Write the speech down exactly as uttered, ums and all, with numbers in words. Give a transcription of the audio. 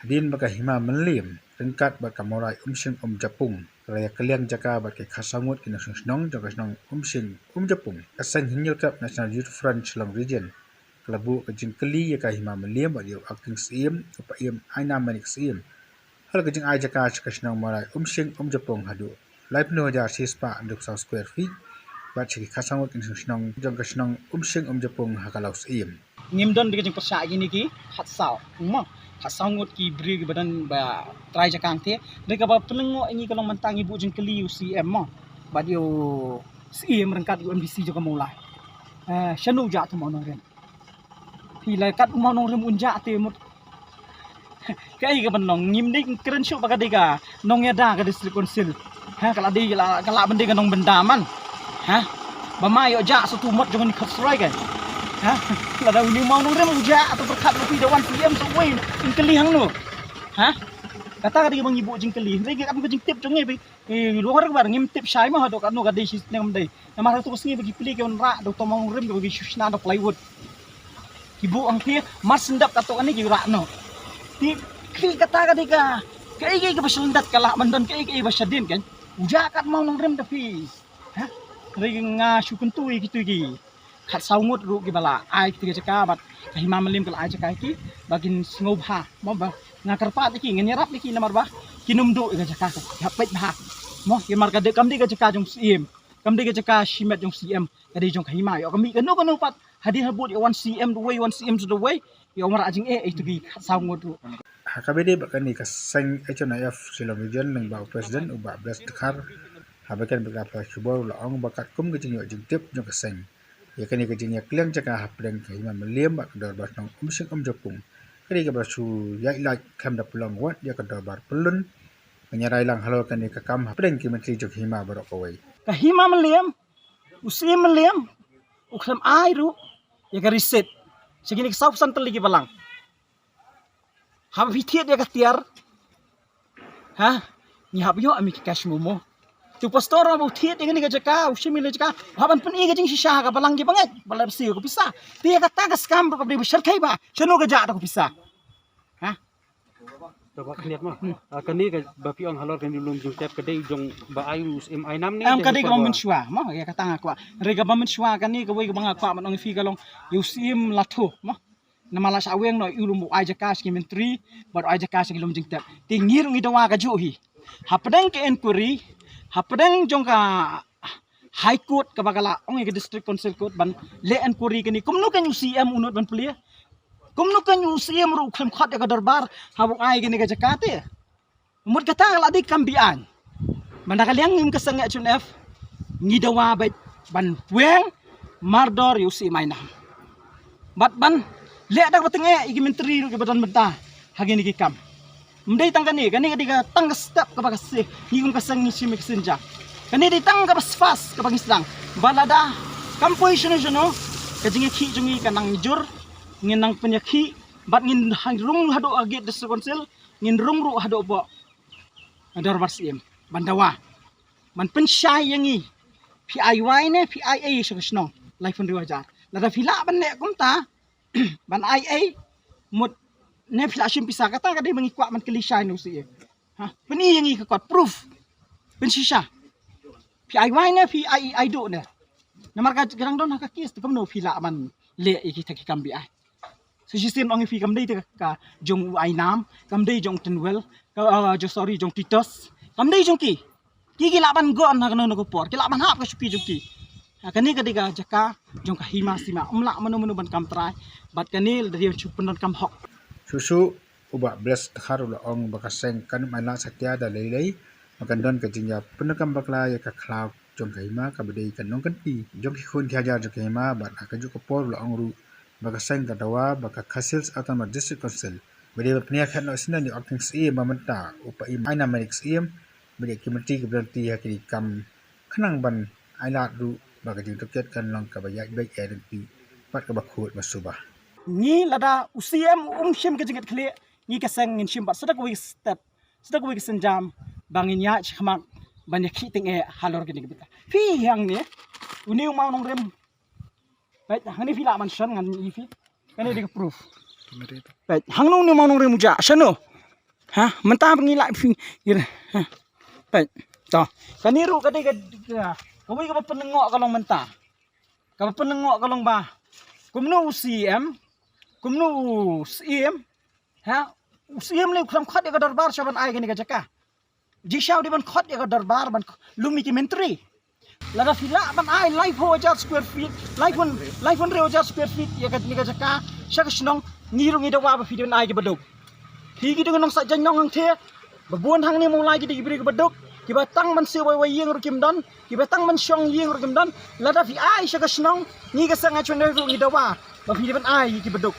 Hadien ba ka Hima Mylliem ryngkat bad ka Mawlai Umshing Umjapung ka la ïa kylliang jaka bad ki khatsaw ngut ki nongshong shnong jong ka shnong Umshing Umjapung, ka seng Hynñiewtrep National Youth Front Shillong Region ka la buh ka jingkylli ïa ka Hima Mylliem bad ïa u Acting Syiem, u Paiem Ainam Manik Syiem, halor ka jingai jaka sha ka shnong Mawlai Umshing Umjapung haduh laiphew hajar shispah hynriewphew saw square feet bad sha ki khatsaw ngut ki nongshong shnong jong ka shnong Umshing Umjapung ha ka Law Syiem. Ngim don de ka jingpyrshah ïa kine ki khatsaw, mo, khatsaw ngut ki briew kiba don ba trai jaka hangtei. Hynrei kaba pynlyngngoh ïa ngi ka long mynta ngi buh jingkylli ïa u Syiem, mo, bad ïa u Syiem ryngkat ïa u MDC jong ka Mawlai. Eh, shano u jah uto u mawnongrim? Phi la kat u mawnongrim un jah te mut. Kaei kaban long, ngim dei kren shuh ba ka dei ka nongïada ka District Council. Ha, ka la dei, ka la, ka la ban dei ka nongbynta man. Ha? Ba ma ïoh jah sa uto u mot jong ngi Khatsrai ka. Ha? Lada une u mawnongrim u jah, to pyrkhat ruh phi da wan Syiem sa uwei, yn kylli hangno? Ha? Kata ka dei ba ngi buh jingkylli. Hynrei ka kam ka jingtip jong ngi ba, eh, long re kaba ngim tip shai mo haduh katno ka dei shisneng kam dei. Namar hato ka sngi ba ki plie ki wanrah da uto u mawnongrim da ki shu shna da plywood. Ki buh hangtei, mar shen dep kato kane ki rah noh. Te, ki kata ka dei ka, kaei kaei kaba sha lyndet ka lah ban don kaei kaei ba shadien kan. U jah kat mawnongrim da phi. Ha? Hynrei nga shu kyntu ïa kito ki khatsaw ngut ruh kiba la ai kito ki jaka bad ka Hima Mylliem ka la ai jaka ïa ki ba kin sngewbha. Mo ba nga kyrpad ïa ki, ngan ïarap ïa ki namar ba kin ym duh ïa ka jaka ka. Ïa peit bha. Mo, ïa mar ka dei kam dei ka jaka jong Syiem. Kam dei ka jaka shimet jong Syiem. Ka dei jong ka Hima, ïoh ka mih kano kano pat hadien habud ïoh wan Syiem da uwei, wan Syiem da uwei, ïoh wanrah jingeh ïa kito ki khatsaw ngut ruh. Ha kaba ïadei bad kane ka seng HNIF Shillong Region lyngba u President u Bah Bless Dkhar, haba kren bad ki nongkhubor u la ong ba katkum ka jingïoh jingtip jong ka seng ïa kane ka jingïakylliang jaka hapdeng ka Hima Mylliem bad ka dorbar shnong Umshing Umjapung, ka dei kaba shu ïaid lait khlem da pynlong wat ïa ka dorbar pyllun. Ngan ïa rai lang halor kane ka kam hapdeng ki myntri jong ka Hima baroh kawei. Ka Hima Mylliem, u Syiem Mylliem, u khlem ai ruh ïa ka receipt sha kine ki sawphew san tylli ki balang. Haba phi thied ïa ka tiar, ha, ngi hap ïoh ïa ki cash memo. Te u pastor haba u thied ïa kane ka jaka, u shim ïa kane ka jaka, u hap ban pyni ka jingshisha ha ka balang ki bangeit ba la siew ka pisa. Te ïa kata ka skam ruh kaba dei ba shyrkhei bha, shano ka jah da ka pisa? Ha? To ba khyndiat mo. Ah, kane kaba phi ong halor kane u lum jingtep ka dei jong ba ai u Syiem Ainam ne? Em, ka dei kaba mynshuwa mo, ïa kata nga kwah. Hynrei kaba mynshuwa kane kawei kaba nga kwah ban ong ïa phi ka long ïa u Syiem Lathuh mo. Namar la shah weng noh ïa u lum u ai jaka sha ki myntri bad u ai jaka sha ki lum jingtep. Te ngi ruh ngi dawa kajuh hi. Hapdeng ka inquiry, hapdeng jong ka High Court kaba ka la ong ïa ka District Council Court ban leh inquiry kane. Kumno kan u Syiem u nud ban plie? Kumno kan u Syiem ruh u khlem khot ïa ka dorbar haba u ai kane ka jaka te? Mut kata ka la dei kam beaiñ. Ban da ka liang ngi ka seng HNIF ngi dawa beit ban weng mardor ïa u Syiem Ainam. Bad ban leh da kaba tyngeh ïa ki myntri ruh kiba don bynta ha kine ki kam. Ym dei tang kane, kane ka dei ka tang ka step kaba ka seh, ngi kum ka seng ngi shim ïa ka sienjam. Kane dei tang kaba spas kaba ngi sdang. Ba lada kam poi shano shano, ka jingïakhih jong ngi ka nang jur, ngin nang pynïakhih, bad ngin hang rung haduh ha gate District Council, ngin rung ruh haduh hapoh dorbar Syiem ban dawa, ban pynshai ïa ngi. Phi ai wai ne phi ai ei sha ka shnong laiphew hynriew hajar? Lada phi lah ban leh kumta, ban ai ei, mut ne phi lah shim pisa, kata ka dei ba ngi kwah ban kylli shai na u Syiem. Ha, pyni ïa ngi ka kot, proof. Pynshisha. Phi ai wai ne phi ai, ai duh ne? Namar ka dang don ha ka case te kumno phi lah ban leh ïa kita ki kam beaiñ? Sa shisien ong ïa phi kam dei te ka jong u Ainam, kam dei jong u Tynwel, ka, ah, jo, sorry, jong u Titos. Kam dei jong ki. Ki, ki lah ban gon ha kano kano ka por, ki lah ban hap ka shuki jong ki. Ha, kane ka dei ka jaka jong ka hima sima, ym lah mano mano ban kam trai. Bad kane la dei ban shu pyndonkam hok. Shuh shuh u Bah Bless Dkhar u la ong ba ka seng kan ym ailad satia da lei lei, ba kan don ka jingïapyndonkam bakla ïa ka khlaw jong ka hima kaba dei ka nongkynti jong ki khun ki hajar jong ka hima. Bad ha kajuh ka por u la ong ruh ba ka seng ka dawa ba ka Khasi Hills Autonomous District Council ba dei ban pynïakynduh noh shisien ïa u Acting Syiem ba mynta u Paiem Ainam Manik Syiem, ba dei ki myntri kiba don lynti ha kine ki kam, khnang ban ailad ruh ba ka jingtohkit kan long kaba ïaid beit ïaid ryntih bad kaba khuid ba suba. Ngi lada u Syiem um shim ka jingkitkhlieh, ngi ka seng ngin shim pat sa da kawei ka step, sa da kawei ka sienjam ba ngin ïaid shakhmat ban ïakhih tyngeh halor kine ki bynta. Phi hangne, une u mawnongrim. Peit, hangne phi lah ban shon ngan ïa phi. Kane dei ka proof. Peit, hangno une u mawnongrim u jah, shano? Ha, mynta ba ngi lah phi. Ha. Peit. To. Kane ruh ka dei ka, ka, kawei kaba pynlyngngoh ka long mynta. Kaba pynlyngngoh ka long ba kumno u C M, kumno u C M, ha, u C M leh u khlem khot ïa ka dorbar sha ban ai kane ka jaka. Jingshisha u dei ban khot ïa ka dorbar ban lum ïa ki myntri. Lada phi lah ban ai laiphew hajar square feet, laiphew, laiphew hynriew hajar square feet ïa kane ka jaka sha ka shnong, ngi ruh ngi dawa ba phi dei ban ai kiba duk. Phi ki dei ki nongshah jaiñnong hangthie, ba bun hangne Mawlai ki dei ki briew kiba duk, kiba tang ban siew wai wai ïing ruh kim don, kiba tang ban shong ïing ruh kim don. Lada phi ai sha ka shnong, ngi ka seng H Y D ruh ngi dawa ba phi dei ban ai kiba duk.